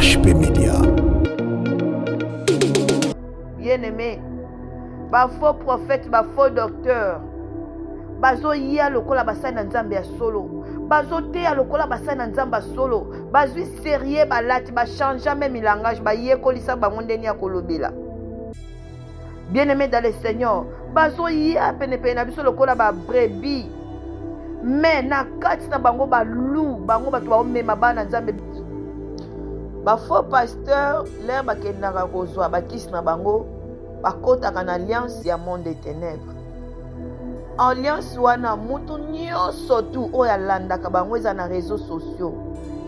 HP Media. Bien aimé, ba faux prophète, ba faux docteur bazoya lokola basali na nzambe ya solo bazoteya lokola basali na nzambe ya solo bazwi serie balati bachangea meme langage bayekolisa bango ndenge ya kolobela. Bien aimé dans le Seigneur, bazoya penepene na biso lokola ba brebis, mais na kati na bango balu bango bato baomema bana nzambe. Ba faux pasteur lere bakendaka kozwa bakisi na bango, bakotaka na alliance ya monde des ténèbres. Alliance wana mutu nyonso tu oyo alandaka bango, eza na réseaux sociaux,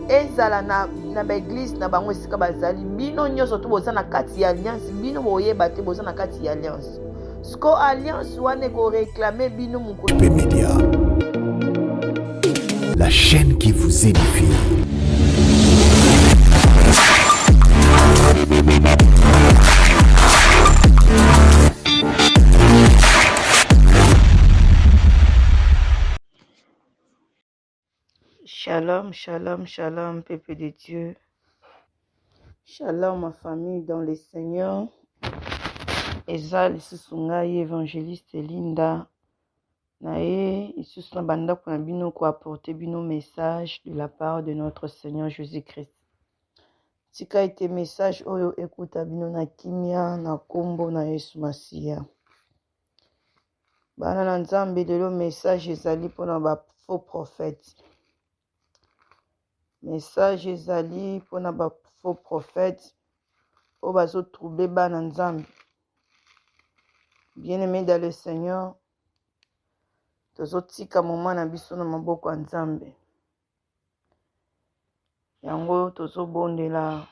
ezala na baeglise na bango esika bazali, bino nyonso tu boza na kati ya alliance, bino boyeba te boza na kati ya alliance. Siko alliance wana ekoreklame bino mokolo. HP Media. La chaîne qui vous édifie. Shalom, shalom, shalom, peuple de Dieu. Shalom, ma famille dans le Seigneur. Eza lisusu ngai évangéliste Linda na ye lisusu na bandako na bino koapporte bino message de la part de notre Seigneur Jésus-Christ. Tika ete message oyo ekuta bino na kimia na kombo na Yesu Masiya. Bana na Nzambe, lelo message ezali mpona ba faux prophètes. Message ezali mpona ba faux prophètes oyo bazotrouble bana Nzambe. Bien-aimé dans le Seigneur, tozotika moma na biso na maboko ya Nzambe. Yango tozobondela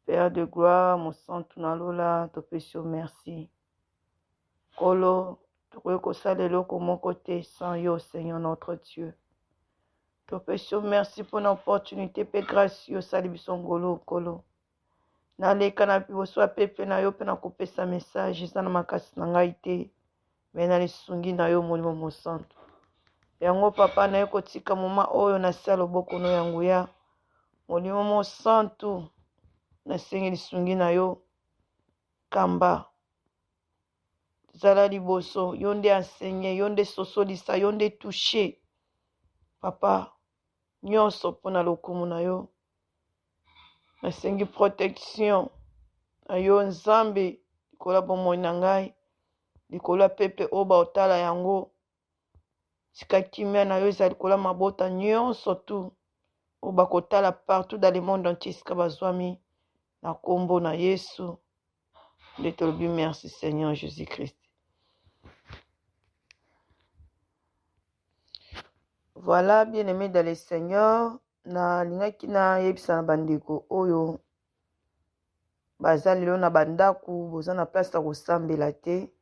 Père de gloire, mosantu na lola, topesi yo merci. Nkolo, tokoki kosala eloko moko te sans yo, Seigneur notre Dieu. Topesi yo merci mpona opportunité mpe grâce yo osali biso ngolu, Nkolo. Naleka na liboso ya pepe na yo mpe na kopesa message eza na makasi na ngai te, me na lisungi na yo Molimo Mosantu. Yango papa, naye kotika moma oyo na se ya loboko no ya nguya. Molimo Mosantu, nasengi lisungi na yo, kamba, zala liboso, yo nde enseigner, yo nde sosolisa, yo nde toucher papa, nyonso mpona lokumu na yo. Nasengi protection na yo Nzambe likolo ya bomoi na ngai, likolo ya pepe oyo baotala yango. Tika kimia na yo ezala likolo ya mabota nyonso tu oyo bakotala partout dans le monde entier esika bazwami, na kombo na Yesu nde tolobi merci Seigneur Jésus-Christ. Voilà, bien-aimé dans le Seigneur, nalingaki nayebisa na bandeko oyo baza lelo na bandako, boza na place ya kosambela te,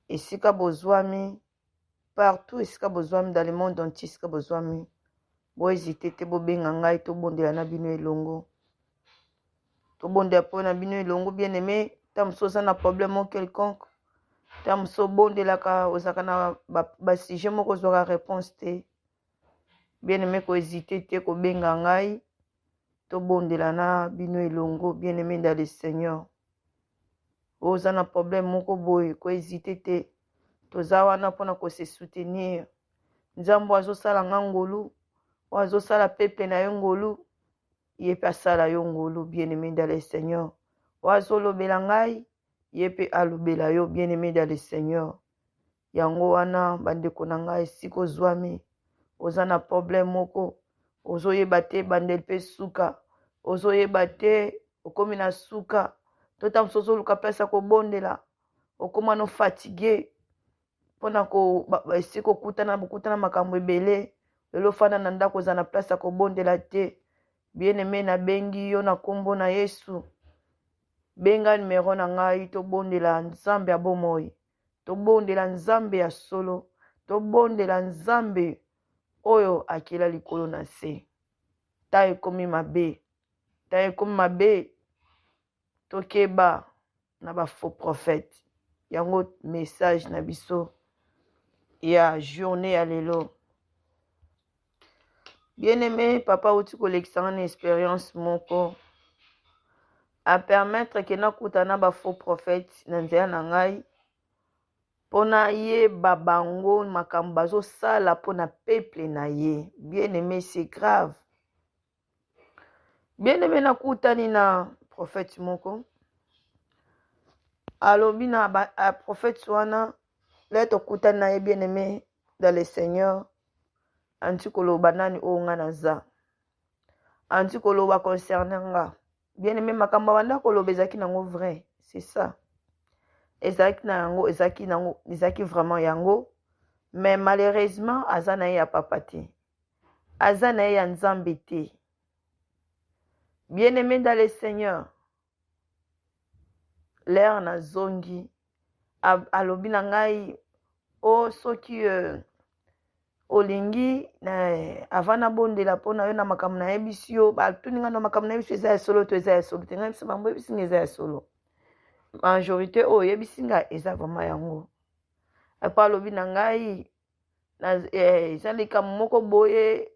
esika bozwami partout, esika bozwami dans le monde entier, esika bozwami, bohésite te, bobenga ngai, tobondela na bino elongo, tobondela mpo na bino elongo. Bien aimé, ta mosusu oza na problème moko quelconque, ta mosusu obondelaka, ozalaka na basujet moko ozwaka réponse te, bien aimé, kohésite te kobenga ngai, tobondela na bino elongo. Bien aimé dans le Seigneur, oza na problème moko boye, kohésite te, toza wana mpona kose soutenir. Nzambe azosala nga ngolu, oyo azosala peuple na ye ngolu, ye mpe asala yo ngolu. Bien aimé dans le Seigneur, oyo azolobela ngai, ye mpe alobela yo. Bien aimé dans le Seigneur, yango wana bandeko na ngai, esika ozwami, oza na problème moko, ozoyeba te ebandeli mpe suka, ozoyeba te okomi na suka, to ta mosusu ozoluka place ya kobondela, okóma no fatigue mpona esika okutana bokutana makambo ebele, lelo ofanda na ndako, oza na place ya kobondela te. Bien aimé, nabengi yo na nkombo na Yesu, benga numero na ngai, tobondela Nzambe ya bomoi, tobondela Nzambe ya solo, tobondela Nzambe oyo akela likolo na se. Ta ekomi mabe, ta ekomi mabe, tokeba na ba faux prophète. Yango message na biso ya journée ya lelo. Bien aimé, papa auti kolekisa nga na experience moko a permettre ke nakuta na ba faux prophète na nzela na ngai mpo nayeba bango makambo bazosala mpo na peuple na ye. Bien aimé, c'est grave. Bien aimé, nakutani na prophète moko, alobi na ba, a prophète wana le tokutani na ye, bien aimé dans le Seigneur, anti koloba nani oyo nga naza, anti koloba concerne nga. Bien aimé, makambo abanda koloba ezalaki nango vrai, c'est ça, ezalaki na yango, ezalaki nango, ezalaki vraiment yango. Mais malheureusement aza na ye ya papa te, aza na ye ya Nzambe te. Bien aimé dans le Seigneur, l'heure nazongi, alobi na ngai o soki olingi avant nabondela mpo na yo na makambo nayebisi yo, batuni ngai na makambo nayebisi yo eza ya solo to eza ya solo te. Ngai biso bango oyebisi nga eza ya solo, majorité oyo oyebisi nga eza vraiment yango. Epo alobi na ngai eza likambo moko boye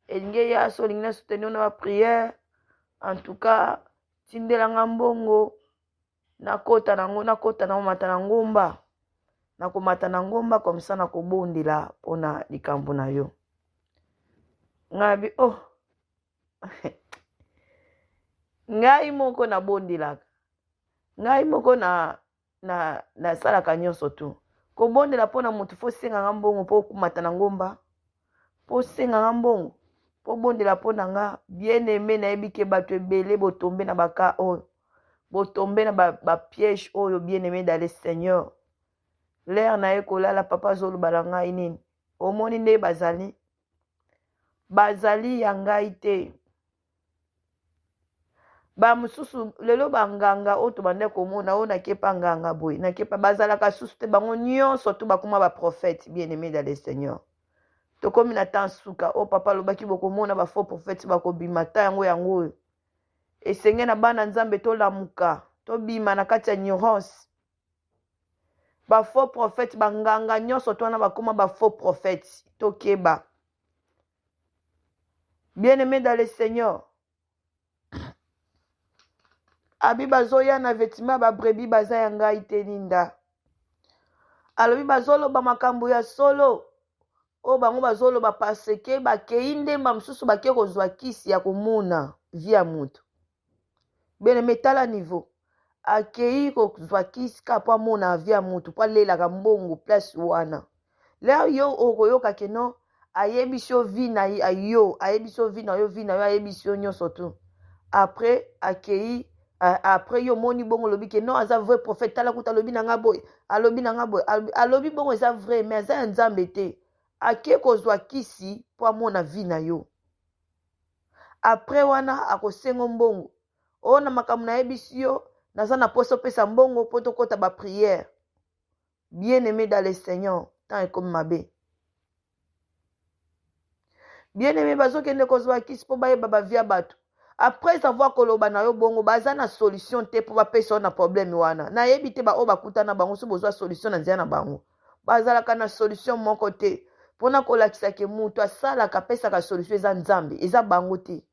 elingi eya, so olingi na soutenir na baprière, en tout cas tindelanga mbongo, nakota nango, nakota na komata na ngomba, nakomata na ngomba comme ça nakobondela mpona likambo na yo. Ngai bi oh, ngai moko nabondelaka, ngai moko na nasalaka nyonso tu. Kobondela mpona motu, fo osenganga mbongo mpo okumata na ngomba, mpo osenganga mbongo mpo bondela mpo na nga. Bien aimé, nayebi ke bato ebele botombe na baka oyo, botombe na bapiège ba oyo. Bien aimé dans le Seigneur, l'heure na ye kolala, papa azoloba na ngai nini? Omoni nde bazali, bazali ya ngai te. Bamosusu lelo banganga oyo tobanda komona oyo nakepa nganga boye, nakepa, bazalaka susu te. Bango nyonso to bakoma baprophète. Bien aimé dans le Seigneur, tokomi na temps suka oyo papa alobaki bokomona bafaux prophète bakobima. Ta yango, yango oyo esenge na bana Nzambe tolamuka, tobima na kati ya ignorance. Bafaux prophète, banganga nyonso to wana bakóma bafaux prophète. Tokeba, bien aimé dans le Seigneur. Abi bazoya na vêtement babrebis, baza ya ngai te. Ninda alobi bazoloba makambo ya solo oyo bango bazoloba parce que bakei ndemba mosusu, bake kozwa kisi ya komona vie ya moto. Bien-aimé, tala niveau akei kozwa kisi kaka mpo amona vie ya motu, mpo alelaka mbongo place wana. L'heure yo okoyoka ke non, ayebisi yo vie na yo, ayebisi yo vie na yo, vie na yo, ayebisi yo nyonso tu. Après akei, après yo omoni bongo, olobi ke non, aza vrai prophète, tala kuta alobi na nga boye, alobi na nga boye, alobi bongo. Eza vrai, mais aza ya Nzambe te. Ake kozwa kisi mpo amona vie na yo. Après wana akosenga mbongo oyo na makambo nayebisi yo, naza na posa opesa mbongo mpo tokɔta baprière. Bien aimé dans le Seigneur, temps ekomi mabe. Bien aimé, bazokende kozwa kisi mpo bayeba bavie ya bato. Après avoir koloba na yo bongo, baza na solution te mpo bapesa yo na problème wana. Nayebi te baoyo bakutana bango so bozwa solution na nzela na bango, bazalaka na solution moko te mpona kolakisa ke moto asalaka, apesaka solution eza Nzambe, eza bango te.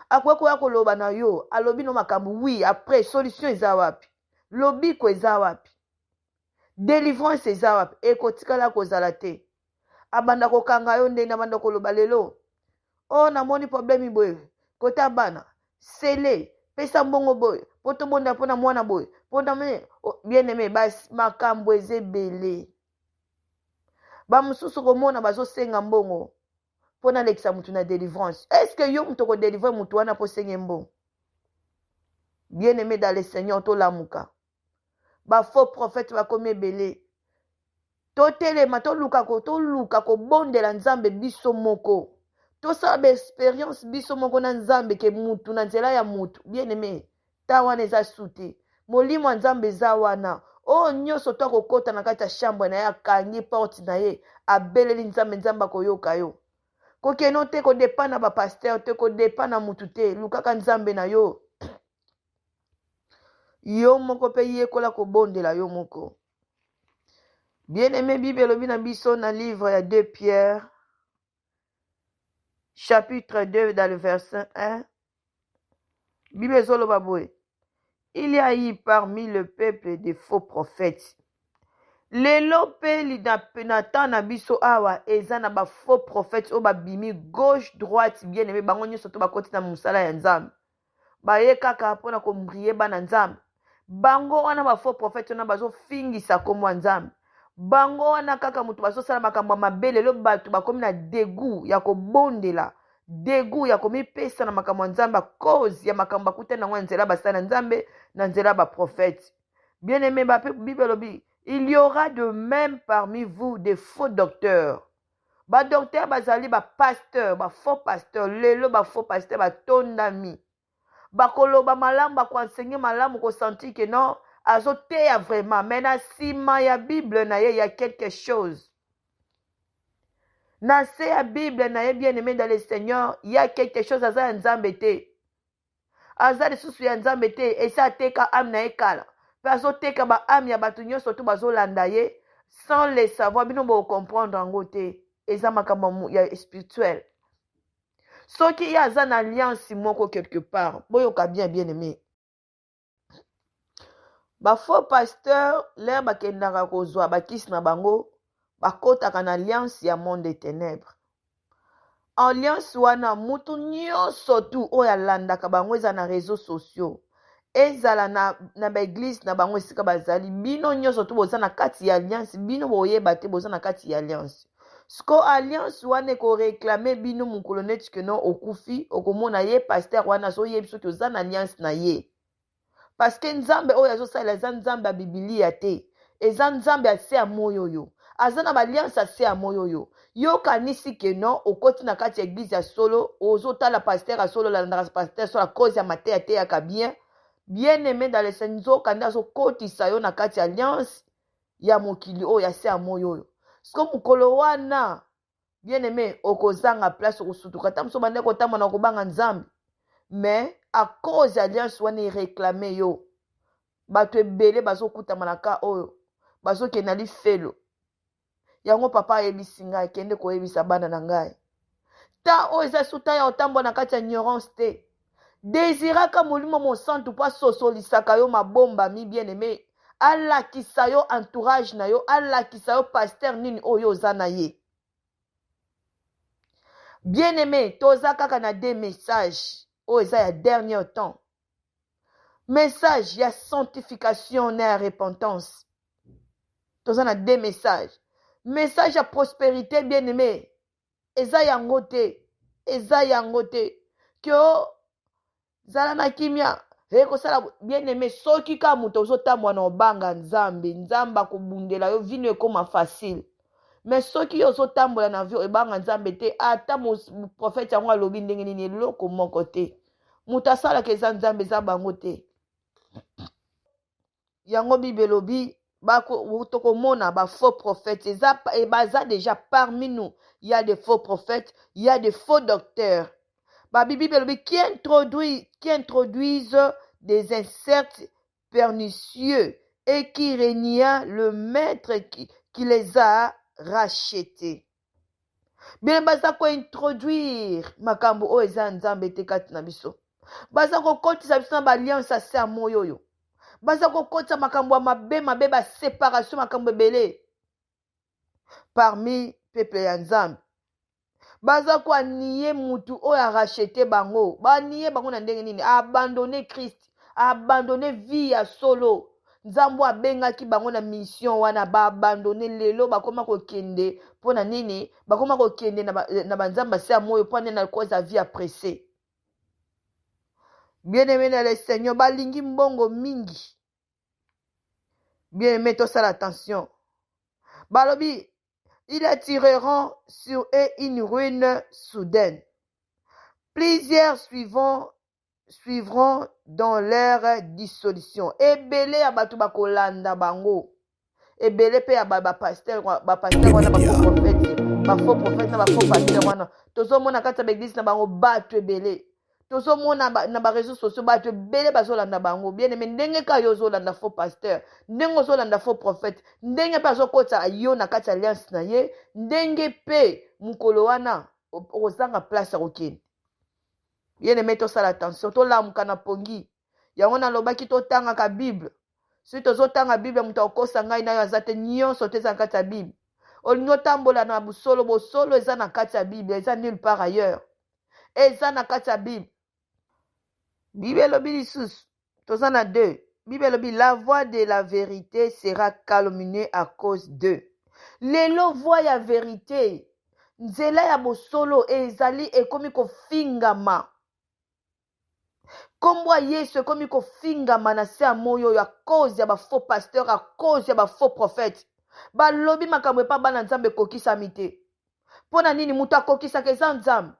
Akoki koya koloba na yo, alobi no makambo, oui, après solution eza wapi? Lobiko eza wapi? Délivrance eza wapi? Ekotikala kozala te. Abanda kokanga yo ndenge abanda koloba lelo oyo, oh, namoni problème boye, kota bana sele, pesa mbongo boye mpo tobonda mpona mwana boye, mpona. Bien aimé, makambo eza ebele. Bamosusu komona bazosenga mbongo mpo nalekisa motu na délivrance. Est ce que yo moto okodélivre motu wana mpo osenge mbongo? Bien aimé dans le Seigneur, tolamuka. Bafaux prophète bakomi ebele. Totelema, toluka, toluka kobondela Nzambe biso moko, tosala baexpérience biso moko na Nzambe ke mutu na nzela ya mutu. Bien aimé, ta wana eza su te. Molimo ya Nzambe eza wana. Oyo nyonso to akokɔta na kati ya chambre na ye, akangi porte na ye, abeleli Nzambe, Nzambe akoyoka yo. Kokeno te kodepa na bapasteur te, kodepa na mutu te. Lukaka Nzambe na yo, yo moko mpe yekola kobondela yo moko. Bien aimé, Bible elobi na biso na livre ya 2 Pierre. chapitre 2 dans le verset 1, Bible ezoloba boye: il y a eu parmi le peuple des faux prophètes. Lelo mpe na temps na biso awa, eza na bafaux prophètes oyo babimi gauche, droite. Bien aimé, bango nyonso to bakoti na mosala ya Nzambe, baye kaka mpona koembrouiller bana Nzambe. Bango wana bafaux prophètes wana bazofingisa nkombo ya Nzambe. Bango wana kaka moto bazosala makambo ya mabe. Lelo bato bakomi na dégoût ya kobondela, dégoût ya komipesa na makambo ya Nzambe, à cause ya makambo bakutani yango na nzela basala na Nzambe, na nzela ya baprophète. Bien aimé, Bible elobi: il y aura de même parmi vous des faux docteurs. Badocteur bazali bapasteur, bafaux pasteur. Lelo bafaux pasteur batondami. Bakoloba malamu, bakoenseigner malamu, kosentir ke non, azoteya vraiment, mais na nsima ya Bible na ye ya quelque chose, na se ya Bible na ye, bien aimé dans le Seigneur, ya quelque chose. Aza ya Nzambe te, aza lisusu ya Nzambe te. Esi ateka âme na ye kala, mpe azoteka baâme ya bato nyonso to bazolanda ye sans le savoir. Bino bocomprendre yango te, eza makambo ya spirituel. Soki ye aza na alliance moko quelque part, boyoka bien, bien aimé, bafaux pasteur, l'heure bakendaka kozwa bakisi na bango, bakɔtaka na alliance ya monde de ténèbre. Alliance wana, mutu nyonso tu oyo alandaka bango, eza na réseaux sociaux, ezala na baéglise na bango esika bazali, bino nyonso tu boza na kati ya alliance. Bino boyeba te, boza na kati ya alliance. Siko alliance wana ekoréclamer bino mokolo neti ke non, okufi. Okomona ye pasteur wana azoyebi soki oza na alliance na ye, parce que Nzambe oyo azosalela eza Nzambe ya Bibilia te, eza Nzambe ya se ya moi oyo aza na baalliance ya se ya moi oyo. Yokanisi ke non, okoti na kati ya église ya solo, ozotala pasteur ya solo, olandaka pasteur solo à cause ya mateya, ateyaka bien. Bien aimé dans le Seigneur, nzoka nde azokotisa yo na kati ya alliance ya mokili oyo ya se ya moi oyo. Siko mokolo wana, bien aimé, okozanga place, okosutuka. Ata moso bande kotambola na kobanga Nzambe, mais à cause ya alliance wana eréclamer yo. Bato ebele bazokutama na ka oyo, bazokende na lifelo. Yango papa ayebisi ngai: kende koyebisa bana na ngai, ta oyo eza suta ya kotambola na kati ya ignorance te. Désiraka Molimo Mosantu mpo asosolisaka yo mabombami. Bien aimé, alakisa yo entourage na yo, alakisa yo pasteur nini oyo oza na ye. Bien aimé, toza kaka na deux messages oyo eza ya dernier temps: message ya sanctification na ya repentance. Toza na deux messages. Message ya prospérité, bien aimé, eza yango te, eza yango te ke o zala na kimia ekosala. Bien aimé, soki kaka moto ozotambola na obanga Nzambe, Nzambe akobundela yo, vie na yo ekóma facile. Mais soki yo ozotambola na vie ebanga Nzambe te, ata prophète yango alobi ndenge nini, eloko moko te. Moto asalaka eza Nzambe, eza bango te. Yango Bible elobi tokomona bafaux prophètes eza, baza déjà parmi nous. Il y a des faux prophètes, il y a des faux docteurs. Babible elobi qui introduisent des insectes pernicieux et qui renient le maître qui les a rachetés. Bien, baza kointroduire makambo oyo eza Nzambe te kati na biso. Baza kokotisa biso na baalliance ase ya moi oyo. Baza kokotisa makambo ya mabe mabe, baséparation, makambo ebele parmi peuple ya Nzambe. Baza koanier mutu oyo aracheter bango. Baanier bango na ndenge nini? Abandonner Christ, abandonner vie ya solo. Nzambe abengaki bango na mission wana, baabandonner. Lelo bakóma kokende mpo na nini? Bakóma kokende na banzambe ase ya moyo mpo nini? Na cause vie ya pressé. Bien aimé na le Seigneur, balingi mbongo mingi. Bien aimé, tosala attention. Balobi ils attireront sur eux une ruine soudaine. Plusieurs suivront dans leur dissolution. Ebele ya bato bakolanda bango, ebele mpe ya bapasteur, bapasteur wana, bafaux prophète, bafaux prophète na bafaux pasteur wana. Tozomona kati ya baéglise na bango bato ebele, tozomona na baréseaux sociaux bato ebele bazolanda bango. Bien aimé, ndenge kaka yo ozolanda faux pasteur, ndenge ozolanda faux prophète, ndenge mpe azokotisa yo na kati ya alliance na ye, ndenge mpe mokolo wana. Okozanga place ya kokende. Bien aime, tosala attention, tolamuka na pongi. Yango nalobaki totangaka Bible. Soki tozotanga Bible, moto akokosa ngai na yo aza te. Nyonso te eza na kati ya Bible. Olingi otambola na bosolo, bosolo eza na kati ya Bible, eza nulle part ailleurs, eza na kati ya Bible. Bible elobi lisusu, toza na 2, Bible elobi: "La voix de la vérité sera calomniée à cause d'eux." Lelo voix ya vérité, nzela ya bosolo ezali ekomi kofingama. Nkombo ya Yesu ekomi kofingama na se ya moi oyo à cause ya bafaux pasteur, à cause ya bafaux prophète. Balobi makambo epa bana Nzambe, ekokisami te. Mpo na nini? Moto akokisaka eza Nzambe.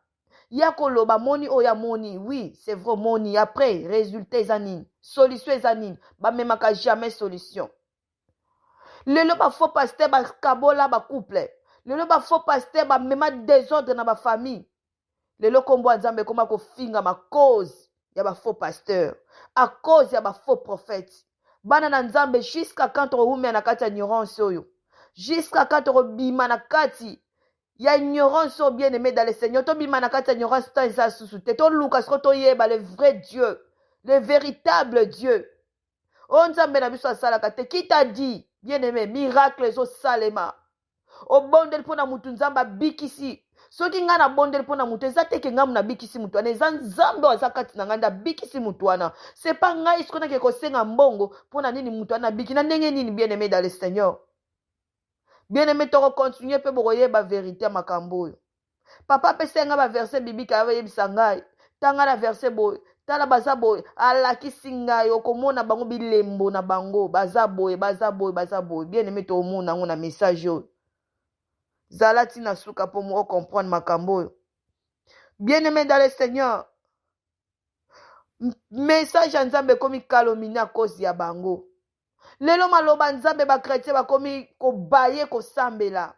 Ya koloba moni oyo amoni, oui, c'est vrai, moni, après résultat eza nini? Solution eza nini? Bamemaka jamais solution. Lelo bafaux pasteur bakabola bacouple. Lelo bafaux pasteur bamema désordre na bafamille. Lelo nkombo ya Nzambe ekoma kofingama cause ya bafaux pasteur, à cause ya bafaux prophète. Bana na Nzambe, jusqu'à quand tokowumela na kati ya ignorance oyo? Jusqu'à quand tokobima na kati ya ignorance oyo? Bien aimé dans le Seigneur, tobima na kati ya ignorance. Temps eza susu te. Toluka siko toyeba le vrai Dieu, le véritable Dieu oyo Nzambe na biso asalaka te. Qui t'a dit? Bien aimé, miracle ezosalema. Obondeli mpo na mutu, Nzambe abikisi. Soki ngai nabondeli mpo na motu, eza te ke ngai nabikisi motu wana, eza Nzambe oyo aza kati na ngai nde abikisi motu wana. C'est pas ngai. Sikoyo nake kosenga mbongo mpo na nini? Motu wana abiki na ndenge nini? Bien aimé dans le Seigneur, bien aimé, tokocontinue mpe bokoyeba vérité ya makambo oyo. Papa apesi ngai baverset biblique, ayebisa ngai: "Tanga na verset boye, tala baza boye." Alakisi ngai: okomona bango, bilembo na bango, baza boye, baza boye, baza boye. Bien aimé, tokomona yango na message oyo. Zala ntina suka mpo mo ocomprendre makambo oyo. Bien aimé dans le Seigneur, message ya Nzambe ekomi calomnié à cause ya bango. Lelo maloba Nzambe, bachrétien bakomi kobaye kosambela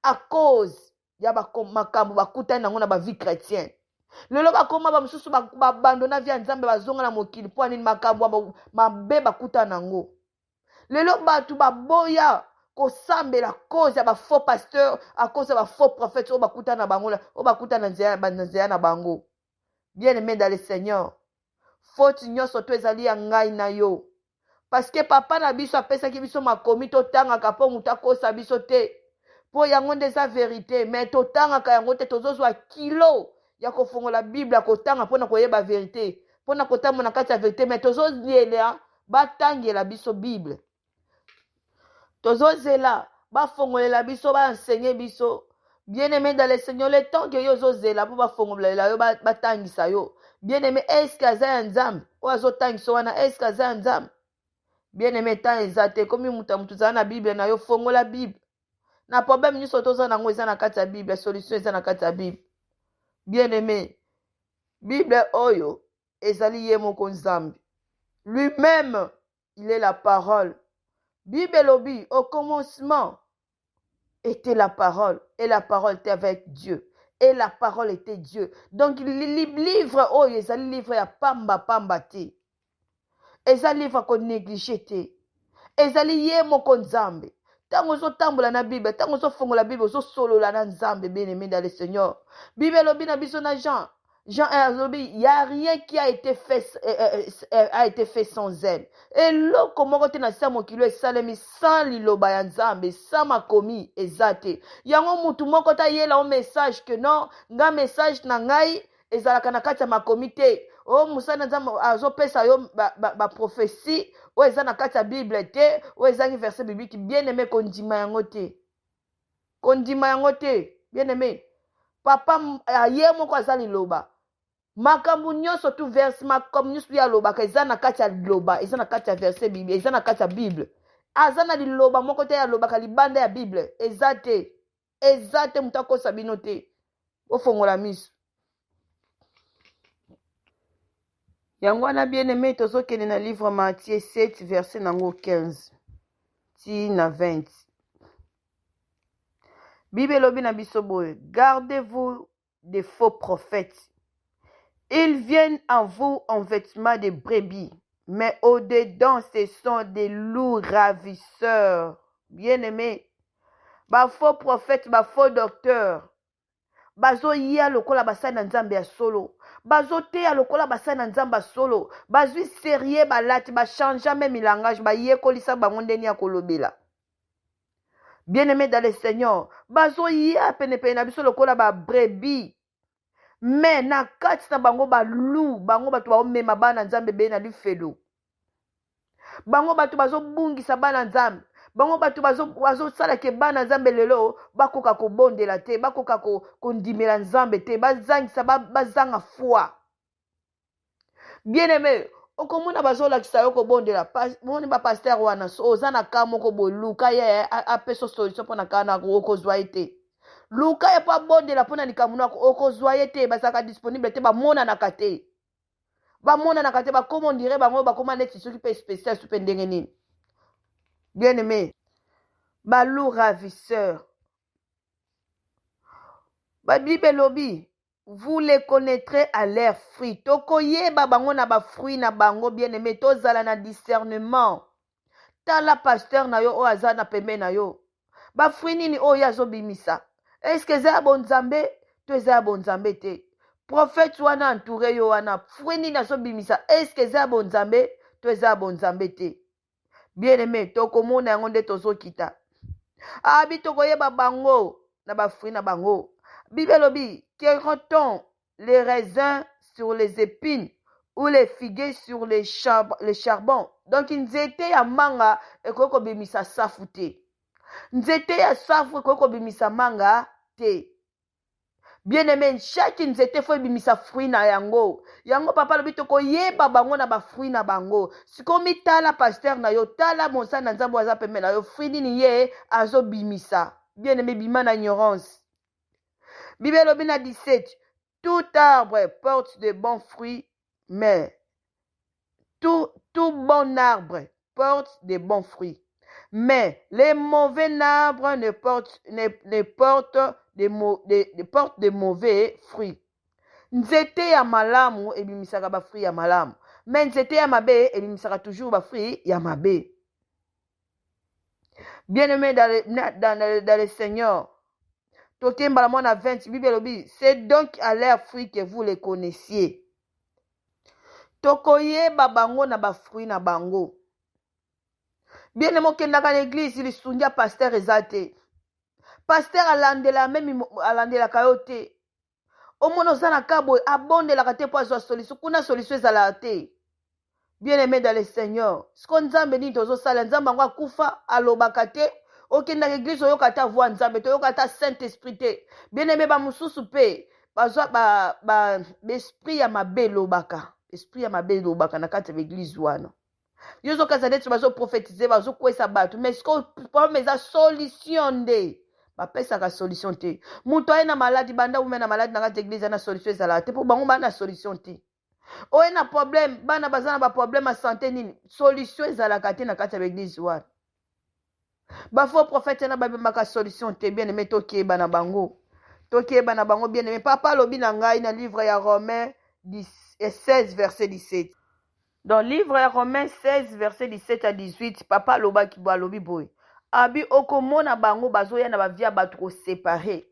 à cause ya makambo bakutani nango na bavie chrétienne. Lelo bakoma bamosusu babandona vie ya Nzambe, bazonga na mokili. Mpo nini? Makambo mabe bakutana nango. Lelo bato baboya kosambela cause ya bafaux pasteur, à cause ya bafaux prophète oyo bakutana na bango, oyo bakutana na nzela na bango. Bien aimé dans le Seigneur, faute nyonso to ezali ya ngai na yo, parce que papa na biso apesaki biso makomi totangaka mpo moto akosa biso te, mpo yango nde eza vérité. Mais totangaka yango te. Tozozwa kilo ya kofongola Bible ya kotanga mpona koyeba vérité, mpona kotambola na kati ya vérité, mais tozozela batangela biso Bible, tozozela bafongolela biso, baenseigner biso. Bien aimé dans le Seigneur, le temps ke yo ozozela mpo bafongolela yo, batangisa yo, bien aimé, est-ce aza ya Nzambe oyo azotangisa wana? Est-ce aza ya Nzambe? Bien aimé, temps eza te. Komi moto ya moto, ozala na Bible na yo, fongola Bible. Na problème nyonso toza nango, eza na kati ya Bible. Solution eza na kati ya Bible. Bien aimé, Bible oyo ezali ye moko Nzambe. Lui-même, il est la parole. Bible elobi: "Au commencement était la parole, et la parole était avec Dieu, et la parole était Dieu." Donc livre oyo ezali livre ya pamba pamba te, eza livre ya konégliger te, ezali ye moko Nzambe. Ntango ozotambola na Bible, ntango ozofongola Bible, ozosolola na Nzambe. Bien aimé dans le Seigneur, Bible elobi na biso na Jean 1, alobi: "Y a rien qui a été fait sans elle." Eloko moko te na se ya mokili esalemi sans liloba ya Nzambe, sans makomi eza te. Yango mutu moko te ayela o message que non, nga message na ngai ezalaka na kati ya makomi te. Oyo mosali na Nzambe azopesa yo baprophétie oyo eza na kati ya Bible te, oyo ezangi verset biblique, bien aimé, kondima yango te, kondima yango te. Bien aimé, papa ye moko aza liloba. Makambo nyonso tu verse, makambo nyonso ye alobaka eza na kati ya liloba, eza na kati ya verset bible, eza na kati ya Bible. Aza na liloba moko te alobaka libanda ya Bible, eza te, eza te. Moto akosa bino te. Ofongola miso. Yango wana, bien aimé, tozokende na livre Matthieu 7, verset nango 15 ti na 20. Bible elobi na biso boye: "Gardez-vous des faux prophètes. Ils viennent en vous en vêtements de brebis, mais au-dedans, ce sont des loups ravisseurs." Bien aimé, bafaux prophète, bafaux docteur. Bazoya lokola basali na Nzambe ya solo, bazoteya lokola basali na Nzambe ya solo, bazwi serie, balati, bachangea meme langage, bayekolisa bango ndenge ya kolobela. Bien-aimé dans le Seigneur, bazoya penepene na biso lokola ba brebis, mais na kati na bango balu, bango bato baomema bana Nzambe ebele na lifelo, bango bato bazobungisa bana Nzambe, bango bato bazosala ke bana Nzambe lelo bakoka kobondela te, bakoka kondimela Nzambe te, bazangisa, bazanga foi. Bien aimé, okomona bazolakisa yo kobondela. Moni bapasteur wana, so oza na ka moko boye, luka ye apesa solution mpo na ka na, okozwa ye te. Luka ye mpo abondela mpo na likambo nako, okozwa ye te. Bazalaka disponible te, bamonanaka te, bamonanaka te. Bakoma on dirait bango bakoma neti soki mpe spécial, so mpe ndenge nini. Bien aimé, baloups ravisseurs. Babible elobi: "Vous les connaîtrez à leurs fruits." Tokoyeba bango na bafruit na bango. Bien aimé, tozala na discernement. Tala pasteur na yo oyo aza na pembeni na yo, bafruit nini oyo azobimisa? Est-ce eza ya bonzambe to eza ya bonzambe te? Prophète wana entouré yo wana, fruit nini azobimisa? Est-ce eza ya bonzambe to eza ya bonzambe te? Bien aimé, tokomona yango nde tozokita abi, tokoyeba bango na bafruit na bango. Bible elobi: "Cueillera-t-on les raisins sur les épines ou les figuiers sur les charbons?" Donc nzete ya manga ekoki kobimisa safu te, nzete ya safu ekoki kobimisa manga te. Bien aimé, chaque nzete faut ebimisa fruit na yango. Yango papa alobi tokoyeba bango na bafruit na bango. Sikoyo mitala pasteur na yo, tala mosali na Nzambe oyo aza pembeni na yo, fruit nini ye azobimisa? Bien aimé, bima na ignorance. Bible elobi na 17: "Tout arbre porte de bons fruits, mais tout bon arbre porte de bons fruits, mais les mauvais arbres ne portent de, ne, de, portent de mauvais fruits." Nzete ya malamu ebimisaka bafruit ya malamu, mais nzete ya mabe ebimisaka toujours bafruit ya mabe. Bien aimé dans le Seigneur, tokembala mwana 20. Bible elobi: "C'est donc à leurs fruits que vous les connaissiez." Tokoyeba bango na bafruit na bango. Bien aimé, okendaka na église, lisungi ya pasteur eza te, pasteur alandela même alandelaka yo te. Omona oza na ka boye, abondelaka te mpo azwa solution kuna, solution ezalaka te. Bien aimé dans le Seigneur, siko Nzambe nini tozosala? Nzambe yango akufa, alobaka te. Okendaka église, oyoka ata voix Nzambe te, oyoka ata Saint Esprit te. Bien aimé, bamosusu mpe bazwa baesprit ya mabe elobaka, esprit ya mabe elobaka na kati ya baéglise wana. Yo ozokanisa neti bazoprophétiser, bazokwesa bato, mais sikoyo problème eza solution nde bapesaka solution te. Moto aye na maladi, banda ume na maladi na kati ya église, na solution ezalaka te, mpo bango baa na solution te. Oye na problème, bana baza na baproblème ya santé nini, solution ezalaka te na kati ya baéglise wana. Bafaux prophète na babembaka solution te. Bien aimé, tokeyeba na bango, tokeyeba na bango. Bien aimé, papa alobi na ngai na livre ya Romain 16 verset 17. Dans livre ya Romain 16 verset 17 à 18, papa alobaki bo, alobi boye, abi okomona bango bazoya na bavie ya bato koséparer,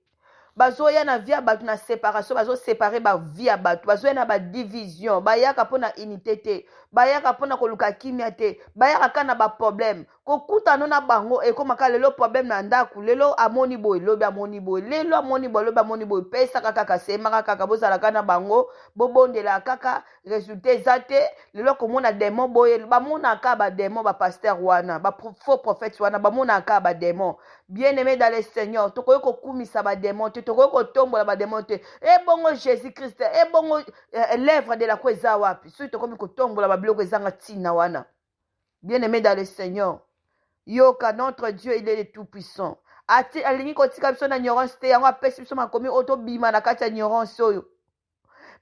bazoya na vie ya bato na séparation, bazoséparer bavie ya bato, bazoya na badivision. Bayaka mpo na unité te, bayaka mpona koluka kimia te, bayaka kaka na baproblème. Kokutana na bango ekomaka lelo problème na ndako, lelo amoni boye, lobi amoni boye, lelo amoni boye, lobi amoni boye. Pesaka kaka, semaka kaka, bozalaka na bango, bobondelaka kaka, résultat eza te. Lelo komona démon boye, bamonaka badémon. Bapasteur wana, bafaux prophète wana, bamonaka badémon. Bien aimé dans le Seigneur, tokoki kokumisa badémon te, tokoki kotombola badémon te. Ebongo Jésus Christ, ebongo l'œuvre de la croix eza wapi soki tokomi kotombola babiloko ezanga ntina wana? Bien aimé dans le Seigneur, yoka, notre Dieu, il est le tout puissant. Alingi kotika biso na ignorance te, yango apesi biso makomi oyo tobima na kati ya ignorance oyo.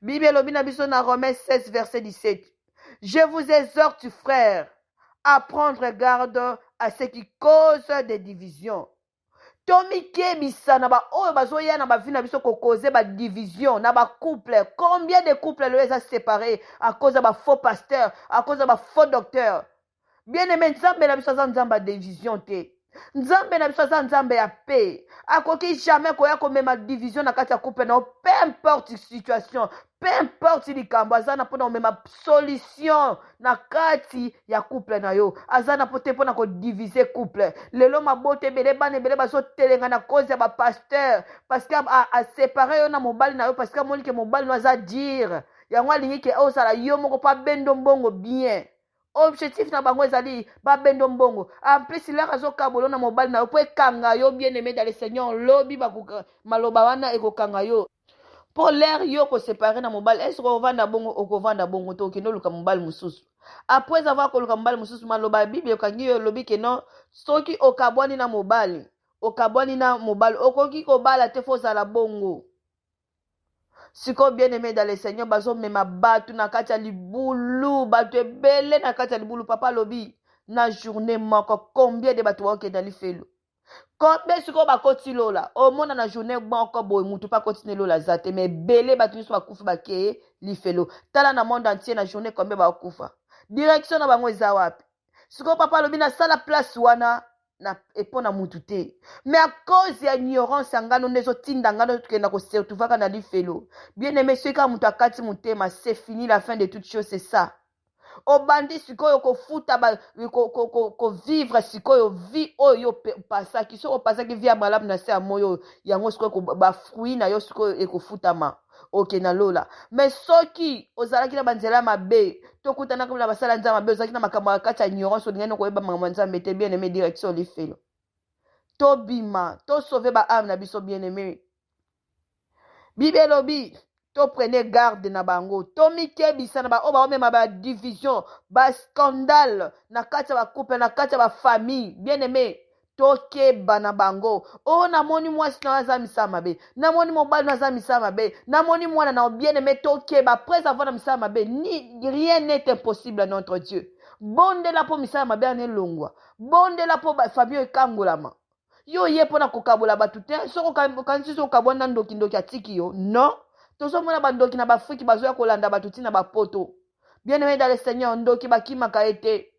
Bible elobi na biso na Romains 16 verset 17: "Je vous exhorte, frères, à prendre garde à ce qui cause des divisions." Tomikebisa na baoyo bazoya na bavie na biso kocauser badivision na bacouple. Combien de couple lelo eza séparé à cause ya bafaux pasteur, à cause ya bafaux docteur? Bien aimé, Nzambe na biso aza Nzambe ya division te. Nzambe na biso aza Nzambe ya paix. Akoki jamais koya komema division na kati ya couple na yo, peu importe situation, peu importe likambo. Aza na mpona komema solution na kati ya couple na yo, aza na po te mpona kodivise couple. Lelo mabota ebele, bana ebele bazotelenga na cause ya bapasteur, parce que asepare yo na mobali na yo, parce que amoni ke mobali no aza dire yango, alingi ke ozala yo moko mpo abendo mbongo bien. Objectif na bango ezali babendo mbongo. En plus, lere azokabola na mobali na yo mpo ekanga yo, bien aimé dans le Seigneur, lobi maloba wana ekokanga yo, mpo lere yo kosepare na mobali, est-ce okovanda bongo? Okovanda bongo to okende oluka mobali mosusu. Après avoir koluka mobali mosusu, maloba ya Bible okangi yo, olobi ke non, soki okabwani na mobali, okabwani na mobali, okoki kobala te, fo ozala bongo. Sikoyo, bien aimé dans le Seigneur, bazomema bato na kati ya libulu, bato ebele na kati ya libulu. Papa alobi na journée moko combien de bato baokenda lifelo, combien sikoyo bakoti lola. Omona na journée moko boye, mutu mpe akoti ne lola aza te, mais ebele bato nyonso bakufi, bakeye lifelo. Tala na monde entier, na journée combien bakufa? Direction na bango eza wapi sikoyo? Papa alobi nasala place wana na epo na mutu te, mais à cause ya ignorance ya ngano nde ezotinda ngano tokenda kosertuvaka na lifelo. Bien aimé, soki kaka moto akati motema, c'est fini, la fin de toute chose, c'est ça. Obandi sikoyo kofuta, kovivre sikoyo vie oyo yo opasaki. Soki opasaki vie ya malamu na se ya moi oyo, yango sikoyo bafruit na yo sikoyo ekofutama, oke na lola. Mais soki ozalaki na banzela mabe, tokutanaka na basala Nzambe mabe, ozalaki na makambo ya kati ya ignorance, olingani koyeba makambo ya Nzambe te, bien aimé, direction lifelo. Tobima, tosauve baâme na biso. Bien aimé, Bible elobi toprene garde na bango, tomikebisa na baoyo baomema badivision, bascandale na kati ya bacouple, na kati ya bafamille. Bien aimé, tokeba na bango. Oyo namoni mwasi na yo aza misala mabe, namoni mobali na aza misala mabe, namoni mwana na yo. Bien aimé, tokeba. Après avoir na misala mabe, ni rien n'est impossible à notre Dieu. Bondela mpo misala mabe wana elongwa, bondela mpo famille ekangolama. Yo ye mpona kokabola bato te. Soki okanisi soki okabwani na ndoki, ndoki atiki yo, non. Tozomona bandoki na baAfrike bazoya kolanda bato ntina bapoto. Bien aimé dans le Seigneur, ndoki bakimaka ye te,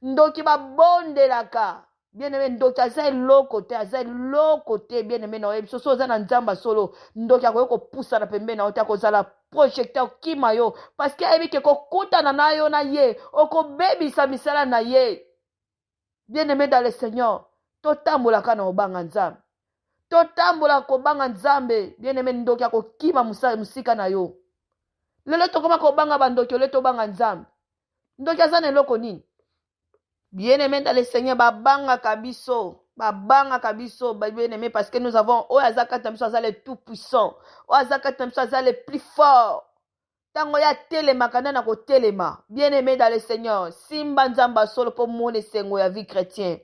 ndoki babondelaka. Bien aimé, ndoki aza eloko te, aza eloko te. Bien aimé, na oyebi soso oza na Nzambe solo, ndoki akoki kopusana pembeni na yo te, akozala projecteur okima yo, parce que ayebi ke kokutana na yo na ye okobebisa misala na ye. Bien aimé dans le Seigneur, totambolaka na kobanga Nzambe, totambola kobanga Nzambe. Bien aimé, ndoki akokima mosika na yo. Lelo tokoma kobanga bandoki ole tobanga Nzambe. Ndoki aza na eloko nini? Bien aimé dans le Seigneur, babangaka biso, babangaka biso, bien aimé, parce que nous avons oyo aza kati na biso, aza le tout puissant. Oyo aza kati na biso aza le plus fort. Ntango ye atelemaka, nde na kotelema? Bien aimé dans le Seigneur, simba Nzambe asolo mpo mona esengo ya vie chrétien.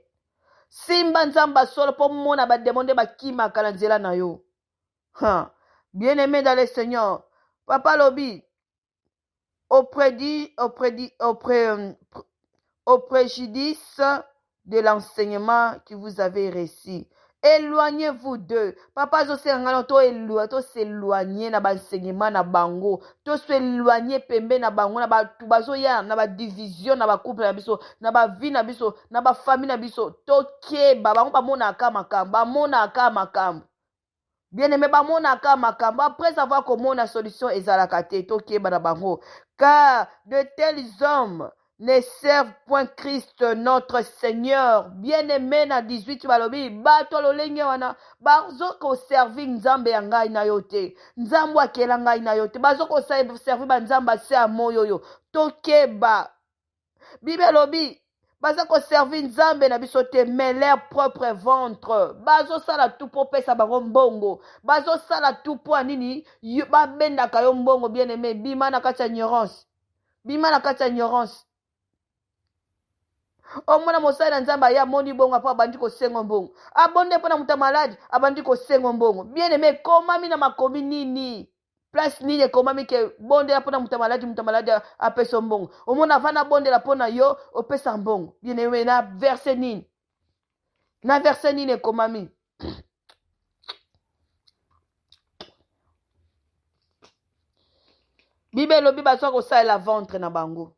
Simba Nzambe asolo mpo mona bademo nde bakimaka na nzela na yo. Ha. Bien aimé dans le Seigneur, papa alobi au préjudice de l'enseignement que vous avez reçu. Éloignez-vous d'eux. Papa azosenga ngai na tos'éloigne na baenseignement na bango, tos'éloigne pembe na bango, na bato bazoya na badivision na bacouple na biso, na bavie na biso, na bafamille na biso. Tokeba bango, bamonaka makambo, bamonaka makambo. Bien aimé, bamonaka makambo, après avoir komona solution ezalaka te. Tokeba na bango, car de tels hommes ne servent point Christ notre Seigneur. Bien aimé, na 18 balobi bato lolenge wana bazokoservir Nzambe ya ngai na yo te, Nzambe akela ngai na yo te, bazokoservir banzambe ase ya moi oyo. Tokeba. Bible elobi baza koservir Nzambe na biso te, mais leur propre ventre. Bazosala tu mpo opesa bango mbongo, bazosala tu mpo ya nini? Babendaka yo mbongo. Bien aimé, bima na kati ya ignorance, bima na kati ya ignorance. Omona mosali na Nzambe aye, amoni bongo, apo abandi kosenga mbongo, abonde mpo na moto ya maladi, abandi kosenga mbongo. Bien aimé, ekomami na makomi nini? Place nini ekomami ke bondela mpona moto ya maladi, moto ya maladi apesa mbongo? Omona avanda abondela mpo na yo, opesa mbongo. Bien aimé, na verset nini, na verset nini ekomami? Bible elobi bazwa kosalela ventre na bango.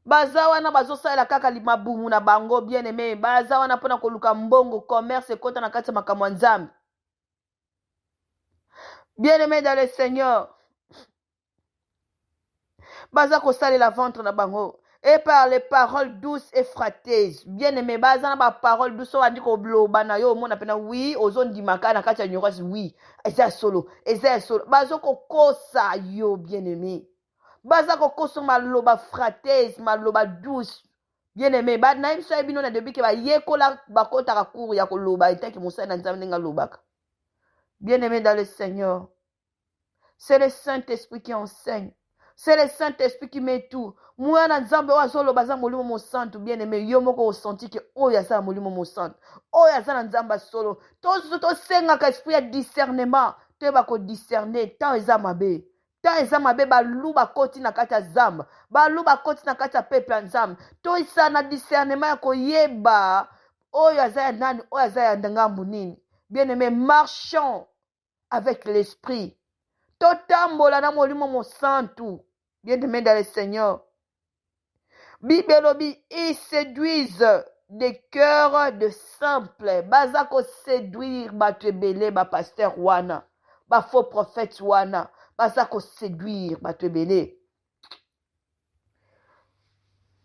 Baza wana bazosalela kaka mabumu na bango, bien aimé. Baza wana mpona koluka mbongo, commerce ekota na kati ya makambo ya Nzambe. Bien aimé dans le Seigneur, baza kosalela ventre na bango et par les paroles douces et flatteuses. Bien aimé, baza na baparole douce oyo bandi koloba na yo, omona mpena oui, ozondimaka na kati ya ignorance. Oui, eza ya solo, eza ya solo. Baza kokosa yo, bien aimé. Baza kokosa maloba flatteuse, maloba douce. Bien aimé, nayebi so bino na début ke bayekola, bakotaka cours ya koloba etaki mosali na Nzambe ndenge alobaka. Bien aimé dans le Seigneur, c'est le Saint-Esprit qui enseigne, c'est le Saint-Esprit qui met tout. Mwana Nzambe oyo azoloba aza Molimo Mosantu. Bien aimé, yo moko osenti ke oyo aza na Molimo Mosantu, oyo aza na Nzambe solo. Tosengaka esprit ya discernement, toyeba kodiscerne ntango eza mabe. Ntango eza mabe, balu bakoti na kati ya zamba, balu bakoti na kati ya peuple ya Nzambe. Toisala na discernement ya koyeba oyo aza ya nani, oyo aza ya ngambu nini. Bien aimé, marchons avec l'Esprit, totambola na Molimo Mosantu. Bien aimé dans le Seigneur, Bible elobi: ils séduisent des cœurs de simple. Baza koséduire bato ebele. Bapasteur wana, bafaux prophète wana, baza koséduire bato ebele,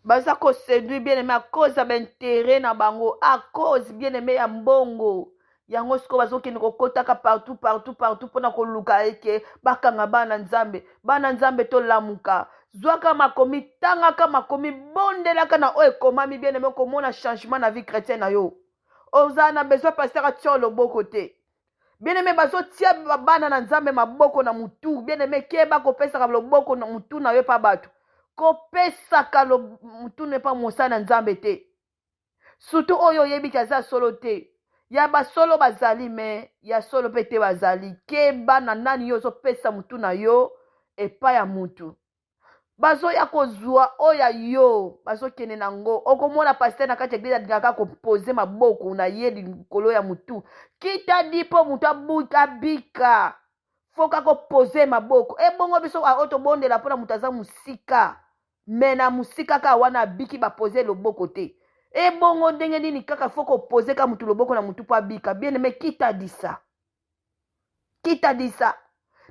baza koséduire, bien aimé, à cause ya baintérêt na bango, à cause, bien aimé, ya mbongo. Yango sikoyo bazokende kokotaka partout, partout, partout mpona koluka eke bakanga bana Nzambe. Bana Nzambe, tolamuka. Zwaka makomi, tangaka makomi, bondelaka na oyo ekomami. Bien aimé, komona changement na vie chrétienne na yo. Ozala na besoin pasteur atia loboko te. Bien aimé, bazotia bana na Nzambe maboko na mutu. Bien aimé, keba kopesaka loboko na mutu na yo epa bato, kopesaka mutu na epa mosala na Nzambe te, surtout oyo oyebiki aza solo te. Ya basolo bazali, mais ya solo mpe te bazali. Keba na nani yo ozopesa mutu na yo epai ya mutu. Bazoya kozwa oyo ya yo, bazokende nango. Okomona pasteur na kati ya église alingaka kopose maboko na ye likolo ya mutu. Kitadi mpo motu abika, foka kopose maboko. Ebongo biso oyo tobondela mpona moto aza mosika, mais na mosika kaka wana abiki, bapose loboko te. Ebongo ndenge nini kaka fo kopose ka motu loboko na motu mpo abika? Bien aimé, kitadisa, kitadisa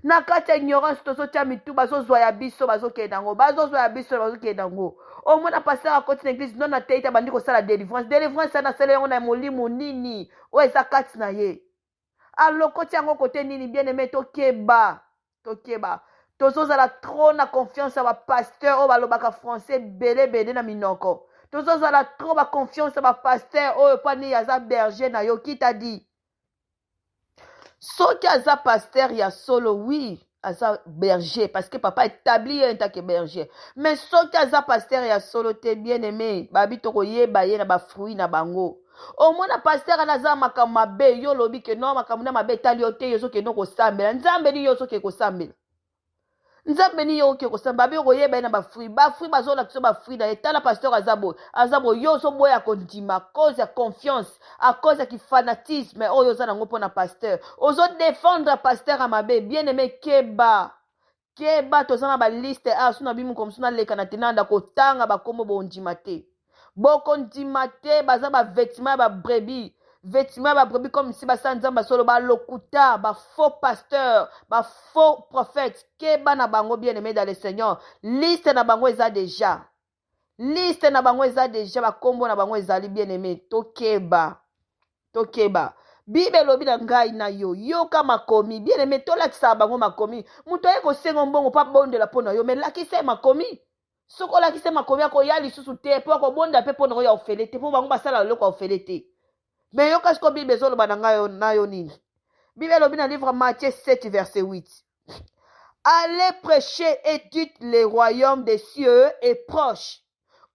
na kati ya ignorance tozotia mitu. Bazozwa ya biso, bazokende yango, bazozwa ya biso, bazokende yango. Omona pasteur akoti na église, non, atei te, abandi kosala délivrance. Délivrance ana asala yango na molimo nini oyo eza kati na ye? Alokoti yango kote nini? Bien aimé, tokeba, tokeba. Tozozala trop na confiance ya bapasteur oyo balobaka français ebele ebele na minoko. Tozozala trop baconfiance ya bapasteur oyo mpo nini aza berger na yo. Kitadi soki aza pasteur ya solo, oui, aza berger parce que papa établi ye ntake berger. Mais soki aza pasteur ya solo te, bien aimé, babi tokoyeba ye na bafruit na bango. Omona pasteur ana aza makambo mabe, yo olobi ke non, makambo na mabe etali yo te. Yo ozokende kosambela Nzambe nini? Yo ozokende kosambela Nzambe nini? Yo oke kosamba, babi okoyeba ye na bafruit. Bafruit bazolakisa bafruit na ye. Tala, pasteur aza boye, aza boye, yo ozoboya kondima cause ya confiance, à cause ya kifanatisme oyo oza nango mpona pasteur. Ozodefendre pasteur ya mabe. Bien aimé, keba, keba. Toza na baliste awa. So na bimi mosusu naleka na tenanda kotanga bakombo, bondima te, bokondima te. Baza bavêtement ya babrebis, vêtement ya babrebis, comme si basala Nzambe solo. Balokuta, bafaux pasteur, bafaux prophète, keba na bango. Bien aimé dans le Seigneur, liste na bango eza déjà, liste na bango eza déjà, bakombo na bango ezali. Bien aimé, tokeba, tokeba. Bible elobi na ngai na yo, yoka makomi. Bien aimé, tolakisaka bango makomi. Moto aye kosenga mbongo mpo abondela mpo na yo, mais lakisa ye makomi. Soki olakisi ye makomi, akoya lisusu te mpo akobondela mpe mpo na oyo ya ofele te, mpo bango basala eloko ya ofele te. Mais yoka siko Bible ezoloba na ngai na yo nini. Bible elobi na livre Matthieu 7 verset 8: "Allez prêcher et dites: le royaume des cieux est proche."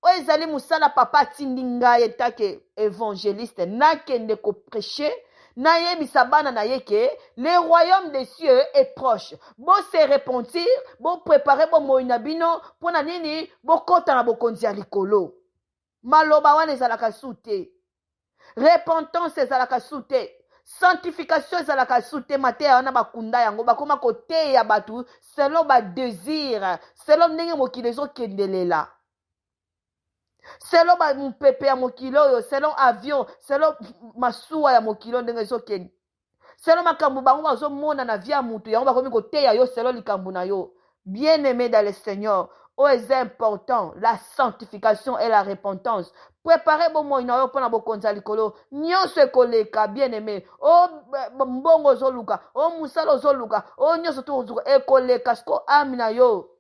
Oyo ezali mosala papa atindi ngai etake évangéliste, nakende koprêcher, nayebisa bana na ye ke le royaume des cieux est proche. Bose repentir, boprépare bomoi na bino. Mpo na nini? Bokɔta na bokonzi ya likolo. Maloba wana ezalaka su te, repentance ezalaka su te, sanctification ezalaka su te. Mateya wana bakunda yango, bakóma koteya bato selon badésir, selon ndenge mokili ezokendelela. Selon ba mupepe ya mokili oyo, selon avion, selon masuwa ya mokili oyo ndenge ezokende, selon makambo bango bazomona na vie ya mutu, yango bakomi koteya yo selon likambo na yo. Bien aimé dans le Seigneur, oyo eza important, la sanctification et la repentance. Prepare bomoi na yo mpo na bokonzi ya likolo. Nyonso ekoleka, bien aimé. O mbongo ozoluka, o mosala ozoluka, o nyonso to ozoluka ekoleka. Siko ame na yo,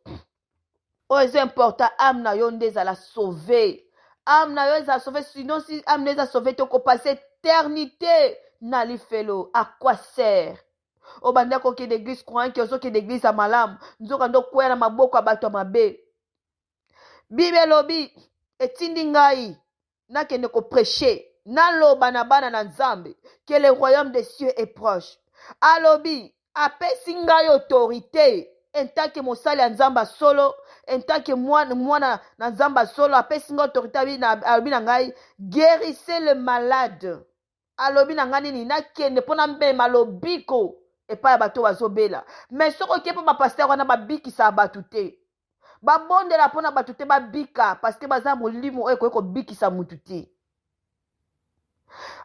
oyo eza important, ame na yo nde ezala sauve. Ame na yo ezala sauve, sinon si ame na yo eza sauve te, okopase eternité na lifelo. À quoi sert obanda kokende église croyant ke ozokende église ya malamu, nzoka nde okweya na maboko ya bato ya mabe? Bible elobi, etindi ngai nakende koprêcher, naloba na bana na Nzambe que le royaume des cieux est proche. Alobi apesi ngai autorité en tant que mosali ya Nzambe solo, en tant que mwana, mwana na Nzambe solo. Apesi ngai autorité, alobi na ngai: "Guérissez le malade." Alobi na ngai nini? Nakende mpo namema lobiko epai ya bato bazobela. Mais soki oke mpo bapasteur wana babikisaka bato te, babondela mpona bato te babika, parce que baza molimo oyo ekoki kobikisa mutu te.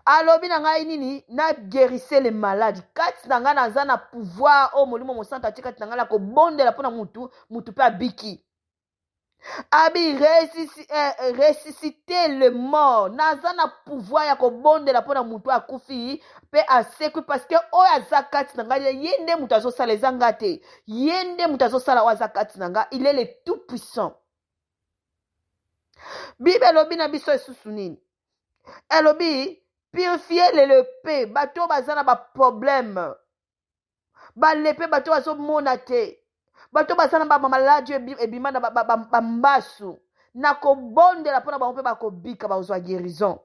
Alobi na ngai nini? Na guérisse le malade. Kati na ngai naza na pouvoir oyo Molimo Mosantu atie kati na ngai na kobondela mpona mutu, mutu mpe abiki. Abi ressusciter le mort. Naza na pouvoir ya kobondela mpona motu akufi mpe asekwi, parce que oyo aza kati na ngai, ye nde moto azosala, eza nga te. Ye nde moto azosala, oyo aza kati na ngai, il est le tout puissant. Bible elobi na biso esusu nini? Elobi purifier le lépreux, bato oyo baza na baproblème, balépreux, bato bazomona te, bato baza na bamaladi ebima na bambasu, na kobondela mpona bango mpe bakobika, bakozwa guérison.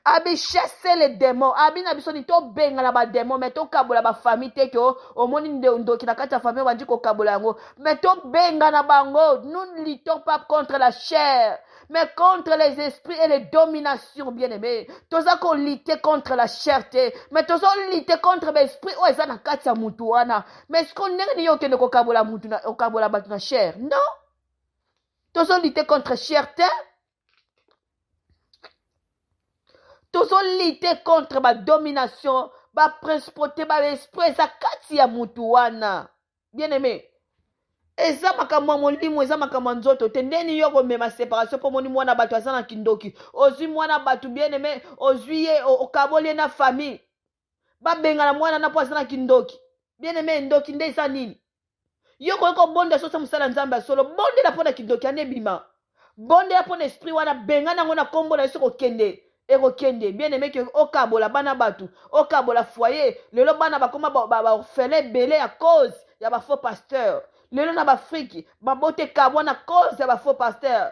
Abi chasser les démons. Abi na biso nini? Tobengana badémon, mais tokabola bafamille te, ke omoni ndoki na kati ya famille, obandi kokabola yango. Mais tobengana bango. Nous ne luttons pas contre la chair, mais contre les esprits et les dominations. Bien aimé, toza kolutter contre la chair te, mais tozolutter contre baesprit oyo eza na kati ya mutu wana. Mais siko ndenge nini okende kokabola mutu, okabola bato na chair? Non, tozolutter contre chair te, tozolutter contre badomination, baprincipauté, baesprit eza kati ya mutu wana. Bien aimé, eza makambo ya molimo, eza makambo ya nzoto te. Ndeni yo komema séparation mpo omoni mwana bato aza na kindoki? Ozwi mwana bato, bien aimé, ozwi ye, okaboli ye na famille, babengana mwana na mpo aza na kindoki. Bien aimé, ndoki nde eza nini? Yo koki kobonda soso mosala Nzambe ya solo, bondela mpo na kindoki wana ebima, bondela mpo na esprit wana, bengana yango na nkombo na ye. Soki okende, ekokende. Bien aimé, ke okabola bana bato, okabola foyer. Lelo bana bakoma baorphelin ebele ya cause ya bafaux pasteur. Lelo na baafrike, babota ekabwa na cause ya bafaux pasteur.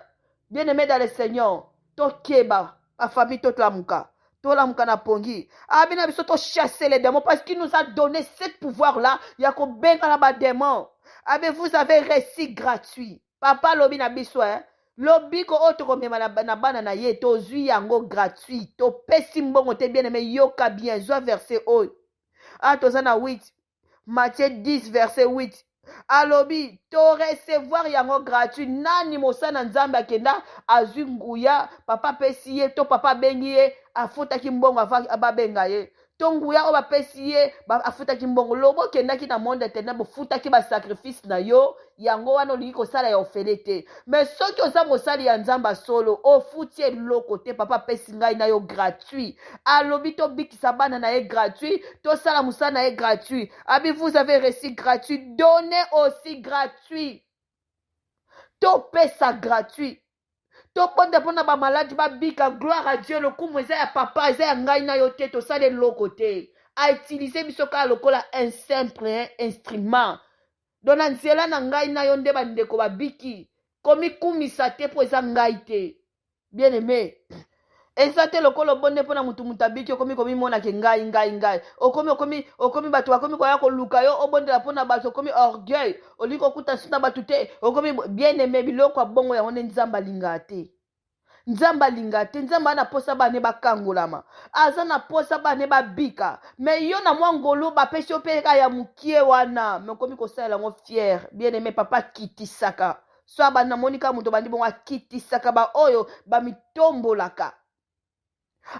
Bien aimé dans le Seigneur, tokeba, bafamille, totolamuka, tolamuka na pongi. Abi na biso tochasser les démons, parce qu'il nous a donné ce pouvoir là ya kobengana badémon. Abi vous avez reçu gratuit. Papa alobi na biso, eh? Lobiko oyo tokomema na bana na ye, tozwi yango gratuit, topesi mbongo te. Bien aimé, yoka bien, zwa verset oyo. A toza na 8, Matthieu 10 verset 8. Alobi torecevoir yango gratuit. Nani mosala na Nzambe akenda, azwi nguya, papa apesi ye, to papa abengi ye, afutaki mbongo babenga ye, to nguya oyo bapesi ye, afutaki mbongo? Lobo okendaki na monde internet, bofutaki basacrifice na yo, yango wana olingi kosala ya ofele te. Mais soki oza mosali ya Nzambe solo, ofuti eloko te. Papa apesi ngai na yo gratuit. Alobi tobikisa bana na ye gratuit, tosala mosala na ye gratuit. Abi vous avez reçu gratuit, donnez aussi gratuit. Topesa gratuit, tobonda mpona bamaladi babika. Gloire à Dieu, lokumu eza ya papa, eza ya ngai na yo te. Tosala eloko te, autiliser biso kaka lokola un simple instrument. Donc na nzela na ngai na yo nde bandeko babiki. Komikumisa te mpo eza ngai te. Bien aimé, eza te lokola obonde mpona motu, motu abiki, okomi komimonake ngai, ngai, ngai, okomi okomi okomi, bato bakomi koya koluka yo, obondela mpona bato, okomi orgueil, olingi kokuta nsu na bato te, okomi. Bien aimé, biloko ya bongo yango nde Nzambe alingaka te. Nzambe alingaka te. Nzambe aza na posa bana bakangolama, aza na posa bana babika. Mais yo na mwa ngolu bapesi yo mpe kaka ya mokie wana, mais okomi kosalela yango fier. Bien aimé, papa akitisaka. So abandi namoni kaka moto obandi bongo akitisaka baoyo bamitombolaka.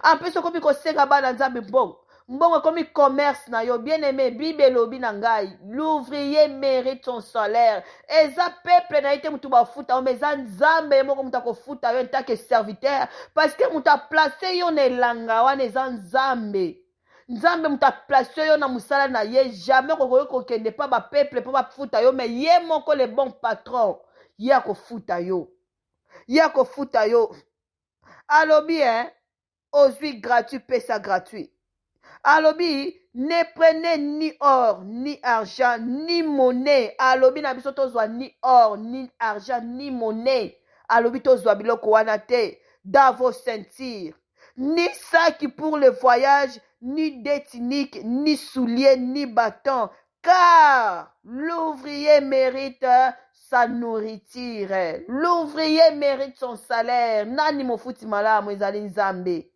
En plus okomi kosenga bana Nzambe mbongo. Mbongo ekomi commerce na yo. Bien aimé, Bible elobi na ngai, l'ouvrier mérite son salaire. Eza peuple na ye te moto bafuta yo, mais eza Nzambe ye moko moto akofuta yo en tant que serviteur, parce que moto aplace yo na elanga wana eza Nzambe. Nzambe moto aplace yo na mosala na ye, jamais okoki kokende pa ba peuple mpo bafuta yo, mais ye moko le bon patron, ye akofuta yo. Ye akofuta yo. Alobi hein, ozwi gratuit, pesa gratuit. Alobi ne prenez ni or, ni argent, ni monnaie. Alobi na biso tozwa ni or, ni argent, ni monnaie. Alobi tozwa biloko wana te dans vos ceintures. Ni sac pour le voyage, ni deux tuniques, ni souliers, ni bâton. Car l'ouvrier mérite sa nourriture. L'ouvrier mérite son salaire. Nani mofuti malamu ezali Nzambe.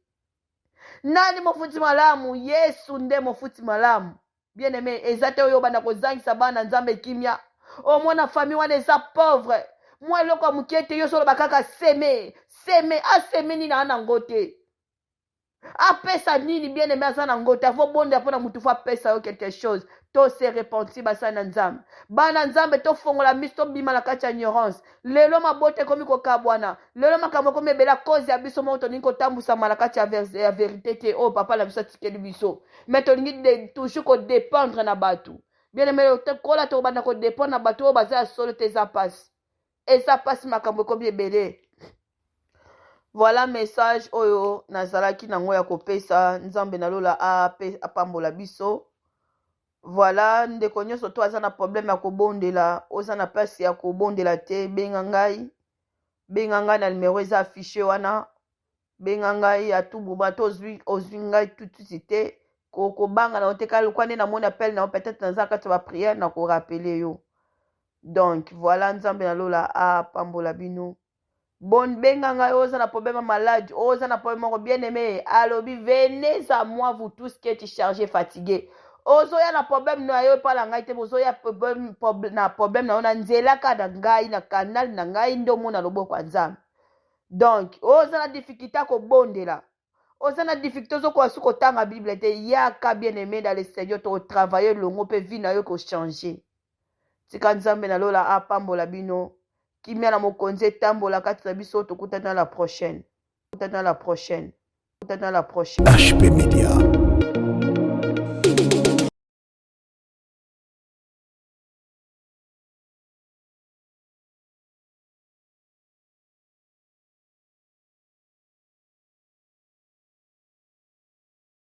Nani mofuti malamu? Yesu nde mofuti malamu. Bien aimé, eza te oyo banda kozangisa bana Nzambe kimia. Omona famille wana eza pauvre. Mwa eloko ya moke te, yo soloba kaka seme, seme, aseme nini aza nango te. Apesa nini? Bien aimé, aza nango te. Avobondela mpona motu fo apesa yo quelque chose. To se repentir, basali na Nzambe, bana Nzambe, tofongola miso, tobima na kati ya ignorance. Lelo mabota ekomi kokabwana, lelo makambo ekomi ebele, cause ya biso moko. Tolingi kotambusama na kati ya vérité te oyo papa na biso atikeli biso, mais tolingi toujours kodépendre na bato. Bien aimé, kola tokobanda kodépendre na bato oyo baza ya solo te. Eza pasi, eza pasi, makambo ekomi ebele. Voilà message oyo nazalaki nango ya kopesa. Nzambe na lola apambola biso. Voilà, ndeko nyonso to aza na problème ya kobondela, oza na place ya kobondela te, benga ngai, benga ngai na numero eza affiché wana. Benga ngai atububa to ozwi ngai tututi te, kobanga na yo te. Kaka lokwa nde namoni appel na yo, peut-être naza kati ya baprière, na korappeler yo. Donc voilà, Nzambe na lola apambola bino. Bon, benga ngai, oza na problème ya malade, oza na problème moko. Bien aimé, alobi: "Venez à moi, vous tous qui êtes chargés, fatigués." Ozoya na problème na yo epa na ngai te, ozoya na problème na yo na nzela kaka na ngai, na canal na ngai nde omona loboko ya Nzambe. Donc oza na difficulté ya kobondela, oza na difficulté, ozokoka su kotanga Bible te, yaka, bien aimé dans le Seigneur, tokotravaille elongo mpe vie na yo kochange. Tika Nzambe na lola apambola bino. Kimia na Mokonzi etambola kati na biso. Tokutana la prochaine, tokutana la prochaine, tokutana la prochaine. HP Media.